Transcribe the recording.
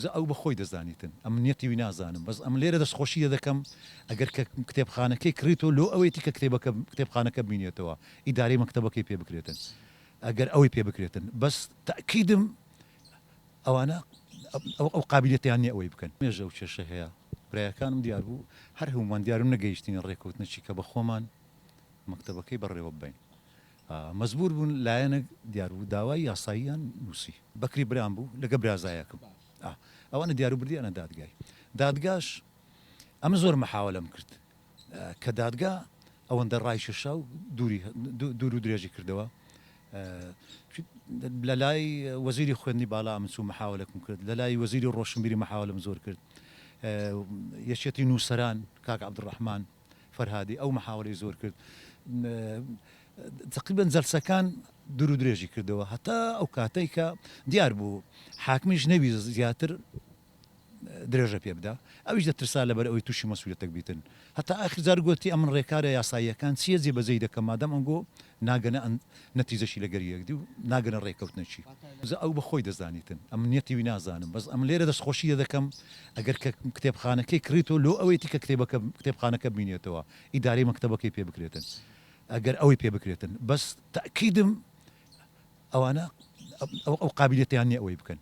جا ئەو بە خۆی دەزانیتن ئەمن نیەتی وی نازانم بەس ئەمن لێرە دەست خۆشی لێ دەکەم ئەگەر کە کتێبخانەکەی کڕیتەوە لۆ ئەوەیەتی کە کتێبەکە کتێبخانەکە بمینێتەوە ئیدارەی مەکتەبەکەی پێ بکرێتن ئەگەر ئەوەی پێ بکرێتن بەس تەئکیدم ئەوانە ئەو قابیلیەتەیان نیە ئەوەی بکەن. مێژە ئەو کێشە هەیە برایەکانم دیار بوو هەر هەموومان دیارم نەگەیشتینە ڕێکەوتنەکی کە بە خۆمان مەکتەبەکەی بەڕێوە ببەین مەجبور بوون لایەنەک دیار بوو داوای یاساییان نووسی. بەکری برام بوو لەگە برازایەکم ئەوانە دیار و بردیانە دادگای دادگاش ئەمن زۆر مەحاوەلەم کرد کە دادگا ئەوەندە ڕایکێشا و دووری دوور و درێژی کردەوە لە لای وەزیری خوێندنی باڵا ئەمن چوو مەحاوەلەکم کرد لە لای وەزیری ڕۆشنبیری مەحاوەلەم زۆر کرد یەکێتی نووسەران کاک عەبدولڕەحمان فەرهادی ئەو مەحاوەلەی زۆر کرد تقریبا جەلسەکان دوور و درێژی کردەوە هەتا ئەو کاتەی کە دیار بوو حاکمیش نەویست زیاتر درێژە پێ بدا ئەویش دەترسا لەبەر ئەوەی تووشی مەسولیەتەک بیتن هەتا ئاخر جار گۆتی ئەمن ڕێکارە یاساییەکان چیە جێ بەجێی دەکەم مادەم ئەنگۆ ناگەنە نەتیجەشی لەگەر یەکدی و ناگەنە ڕێکەوتنەکی. جا ئەو بە خۆی دەزانیتن ئەمن نیەتی وی نازانم بەس ئەمن لێرە دەست خۆشی لێ دەکەم ئەگەر کە کتێبخانەکەی کڕیتەوە لۆ ئەوەیەتی کە کتێبەکە کتێبخانەکە بمینێتەوە ئیدارەی مەکتەبەکەی پێ بکرێتن ئەگەر ئەوەی پێ بکرێتن بەس تەئکیدم ئەوانە ئەو قابیلیەتەیان نیە ئەوەی بکەن.